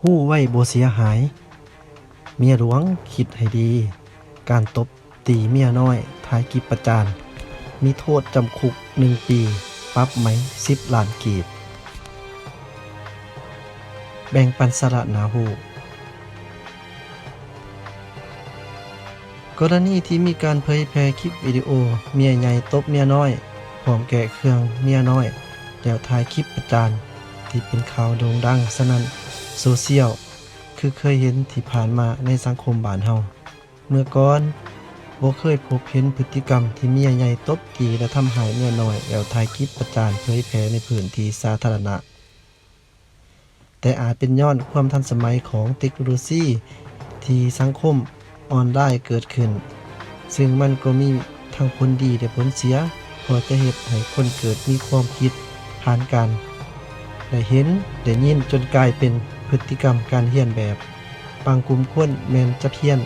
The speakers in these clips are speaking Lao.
ຮູ້ໄວ້ບໍ່ເສຍຫາຍ, ເມຍຫຼວງຄິດໃຫ້ດີ, ການຕົບຕີເມຍນ້ອຍ, ຖ່າຍຄລິບປະຈານ, ມີໂທດຈຳຄຸກໜຶ່ງປີ, ປັບໃໝສິບລ້ານກີບ. ແບ່ງປັນສາລະໜ້າຮູ້. ກໍລະນີທີ່ມີການເຜີຍແຜ່ຄລິບວິດີໂອເມຍໃຫຍ່ຕົບເມຍນ້ອຍ, ພ້ອມແກະເຄື່ອງເມຍນ້ອຍ, ແລ້ວຖ່າຍຄລິບປະຈານ ທີ່ເປັນຂ່າວໂດ່ງດັງສະໜັ່ນໂຊຊຽວ ຄືເຄີຍເຫັນທີ່ຜ່ານມາໃນສັງຄົມບ້ານເຮົາ. ເມື່ອກ່ອນບໍ່ເຄີຍພົບເຫັນພຶດຕິກຳທີ່ເມຍໃຫຍ່ຕົບຕີ ແລະ ທຳຮ້າຍເມຍນ້ອຍ ແລ້ວຖ່າຍຄລິບປະຈານເຜີຍແຜ່ໃນພື້ນທີ່ສາທາລະນະ. ແຕ່ອາດເປັນຍ້ອນຄວາມທັນສະໄໝຂອງເຕັກໂນໂລຊີທີ່ສັງຄົມອອນລາຍເກີດຂຶ້ນ, ຊຶ່ງມັນກໍມີທັງຜົນດີ ແລະ ຜົນເສຍ, ເພາະຈະເຮັດໃຫ້ຄົນເກີດມີຄວາມຄິດຜ່ານການໄດ້ເຫັນ, ໄດ້ຍິນ, ຈົນກາຍເປັນພຶດຕິກຳການຮຽນແບບ. ບາງກຸ່ມຄົນແມ່ນຈະຮຽນ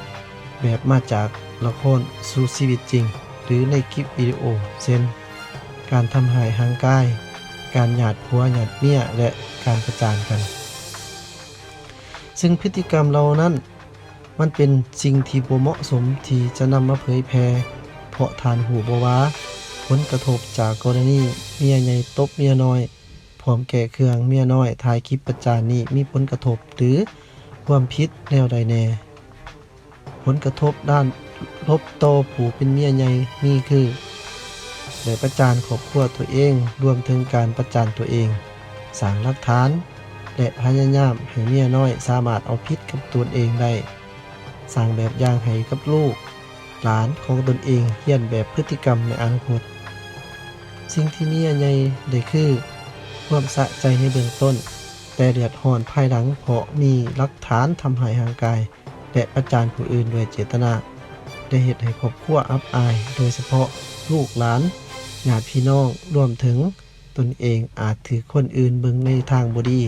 ແບບມາຈາກລະຄອນສູ່ຊີວິດຈິງ ຫຼື ໃນຄລິບວິດີໂອ, ເຊັ່ນ ການທຳຮ້າຍຮ່າງກາຍ, ການຫຍາດຜົວຫຍາດເມຍ ແລະ ການປະຈານກັນ. ຊຶ່ງພຶດຕິກຳເຫຼົ່ານັ້ນ ມັນເປັນສິ່ງທີ່ບໍ່ເໝາະສົມທີ່ຈະນຳມາເຜີຍແຜ່, ເພາະທ່ານຮູ້ບໍ່ວ່າ ຜົນກະທົບຈາກກໍລະນີເມຍໃຫຍ່ຕົບເມຍນ້ອຍ, ພ້ອມແກະເຄື່ອງເມຍນ້ອຍ, ຖ່າຍຄລິບປະຈານນີ້ ມີຜົນກະທົບ ຫຼື ຄວາມຜິດແນວໃດແດ່? ຜົນກະທົບດ້ານລົບຕໍ່ຜູ້ເປັນເມຍໃຫຍ່ມີຄື ໄດ້ປະຈານຄອບຄົວຕົວເອງ, ລວມເຖິງການປະຈານຕົວເອງ, ສ້າງຫຼັກຖານ ແລະ ພະຍາຍາມໃຫ້ເມຍນ້ອຍສາມາດເອົາຜິດກັບຕົນເອງໄດ້, ສ້າງແບບຢ່າງໃຫ້ກັບລູກຫຼານຂອງຕົນເອງຮຽນແບບພຶດຕິກຳໃນອະນາຄົດ. ສິ່ງທີ່ເມຍໃຫຍ່ໄດ້ຄືຄວາມສະໃຈໃນເບື້ອງຕົ້ນ, ແຕ່ເດືອດຮ້ອນພາຍຫຼັງ ເພາະມີຫຼັກຖານທຳຮ້າຍຮ່າງກາຍ ແລະ ປະຈານຜູ້ອື່ນດ້ວຍເຈດຕະນາ ໄດ້ເຮັດໃຫ້ຄອບຄົວອັບອາຍ, ໂດຍສະເພາະລູກຫຼານ, ຍາດພີ່ນ້ອງ, ລວມເຖິງຕົນເອງອາດຖືກຄົນອື່ນເບິ່ງໃນທາງບໍ່ດີ.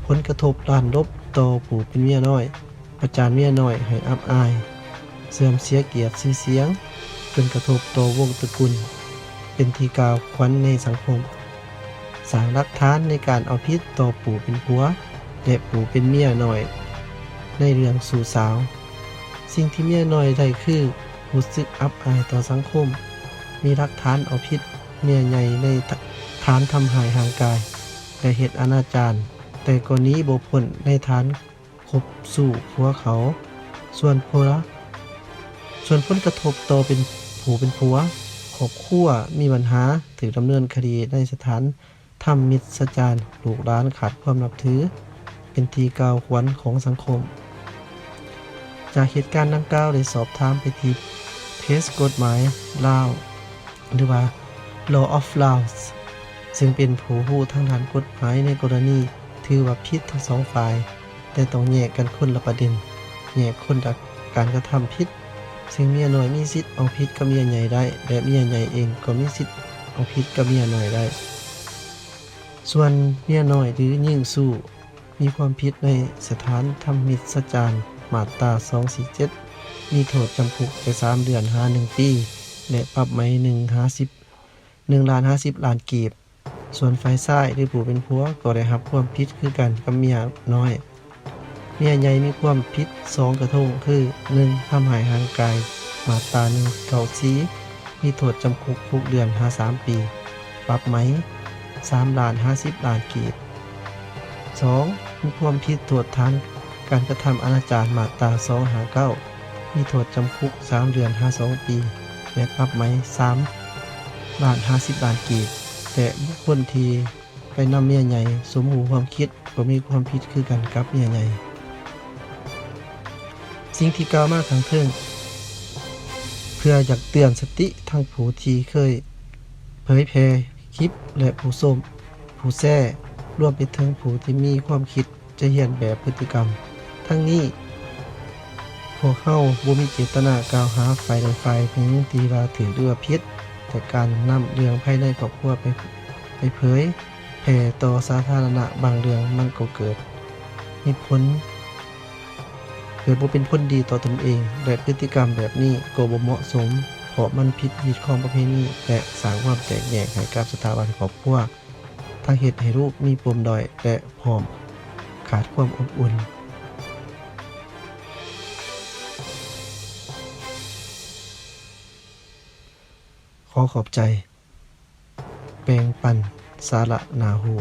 ຜົນກະທົບດ້ານລົບຕໍ່ຜູ້ເປັນເມຍນ້ອຍ, ປະຈານເມຍນ້ອຍໃຫ້ອັບອາຍ, ເສື່ອມເສຍກຽດຊື່ສຽງ, ຈົນກະທົບຕໍ່ວົງຕະກຸນ, ເປັນທີ່ກ່າວຂວັນໃນສັງຄົມ. ສ້າງຫຼັກຖານໃນການເອົາຜິດຕໍ່ຜູ້ເປັນຜົວ ແລະ ຜູ້ເປັນເມຍນ້ອຍໃນເລື່ອງຊູ້ສາວ. ສິ່ງທີ່ເມຍນ້ອຍໄດ້ຄືຮູ້ສຶກອັບອາຍຕໍ່ສັງຄົມ, ມີຫຼັກຖານເອົາຜິດເມຍໃຫຍ່ໃນຖານທຳຮ້າຍຮ່າງກາຍ ແລະ ເຮັດອະນາຈານ, ແຕ່ກໍໜີບໍ່ພົ້ນໃນຖານ ຄົບຊູ້ຜົວເຂົາ. ສ່ວນຜົວ, ສ່ວນຜົນກະທົບຕໍ່ເປັນຜູ້ເປັນຜົວ, ຄອບຄົວມີບັນຫາ, ຖືກດຳເນີນຄະດີໃນສະຖານທຳມິດສະຈານ, ລູກຫຼານຂາດຄວາມນັບຖື, ເປັນທີ່ກ່າວຂວັນຂອງສັງຄົມ. ຈາກເຫດການດັ່ງກ່າວ ໄດ້ສອບຖາມໄປທີ່ເພຈກົດໝາຍລາວ ຫຼືວ່າ Law of Laws ຊຶ່ງເປັນຜູ້ຮູ້ທາງດ້ານກົດໝາຍໃນກໍລະນີ ຖືວ່າຜິດທັງສອງຝ່າຍ, ແຕ່ຕ້ອງແຍກກັນຄົນລະປະເດັນ, ແຍກຄົນລະການກະທຳຜິດ, ຊຶ່ງເມຍນ້ອຍມີສິດເອົາຜິດກັບເມຍໃຫຍ່ໄດ້ ແລະ ເມຍໃຫຍ່ເອງກໍມີສິດເອົາຜິດກັບເມຍນ້ອຍໄດ້. ສ່ວນເມຍນ້ອຍ ຫຼື ຍິງຊູ້ ມີຄວາມຜິດໃນສະຖານທຳມິດສະຈານ ມາດຕາສອງສີ່ເຈັດ ມີໂທດຈຳຄຸກແຕ່ສາມເດືອນຫາໜຶ່ງປີ ແລະ ປັບໃໝໜຶ່ງຫາສິບ ໜຶ່ງລ້ານຫ້າສິບລ້ານກີບ. ສ່ວນຝ່າຍຊາຍ ຫຼື ຜູ້ເປັນຜົວ ກໍໄດ້ຮັບຄວາມຜິດຄືກັນກັບເມຍນ້ອຍ. ເມຍໃຫຍ່ມີຄວາມຜິດສອງກະທົງ ຄື ໜຶ່ງ ທຳຮ້າຍຮ່າງກາຍ ມາດຕາໜຶ່ງເກົ້າສີ່ ມີໂທດຈຳຄຸກຫົກເດືອນຫາສາມປີ, ປັບໃໝສາມລ້ານຫ້າສິບລ້ານກີບ. ສອງ ມີຄວາມຜິດໂທດຖານການກະທຳອະນາຈານ ມາດຕາສອງຫ້າເກົ້າ ມີໂທດຈຳຄຸກສາມເດືອນຫາສອງປີ ແລະ ປັບໃໝສາມລ້ານຫ້າສິບລ້ານກີບ, ແລະ ບຸກຄົນທີ່ໄປນຳເມຍໃຫຍ່ສົມຮູ້ຮ່ວມຄິດ ກໍມີຄວາມຜິດຄືກັນກັບເມຍໃຫຍ່. ສິ່ງທີ່ກ່າວມາຂ້າງເທິງ ເພື່ອຢາກເຕືອນສະຕິທັງຜູ້ທີ່ເຄີຍເຜີຍແຜ່ຄລິບ ແລະ ຜູ້ຊົມ, ຜູ້ແຊ, ລວມໄປເຖິງຜູ້ທີ່ມີຄວາມຄິດຈະຮຽນແບບພຶດຕິກຳ. ທັງນີ້, ພວກເຮົາບໍ່ມີເຈດຕະນາກ່າວຫາຝ່າຍໃດຝ່າຍໜຶ່ງທີ່ວ່າຖືກ ຫຼື ວ່າຜິດ, ແຕ່ການນຳເລື່ອງພາຍໃນຄອບຄົວໄປ, ໄປເຜີຍແຜ່ຕໍ່ສາທາລະນະ ບາງເລື່ອງມັນກໍເກີດມີຜົນ ເກີດບໍ່ເປັນຜົນດີຕໍ່ຕົນເອງ ແລະ ພຶດຕິກຳແບບນີ້ກໍບໍ່ເໝາະສົມ, ເພາະມັນຜິດຮີດຄອງປະເພນີ ແລະ ສ້າງຄວາມແຕກແຍກໃຫ້ກັບສະຖາບັນຄອບຄົວ, ທັງເຮັດໃຫ້ລູກມີປົມດ້ອຍ ແລະ ພ້ອມຂ ຂາດຄວາມອົບອຸ່ນ. ຂໍຂອບໃຈ. ແບ່ງປັນສາລະໜ້າຮູ້.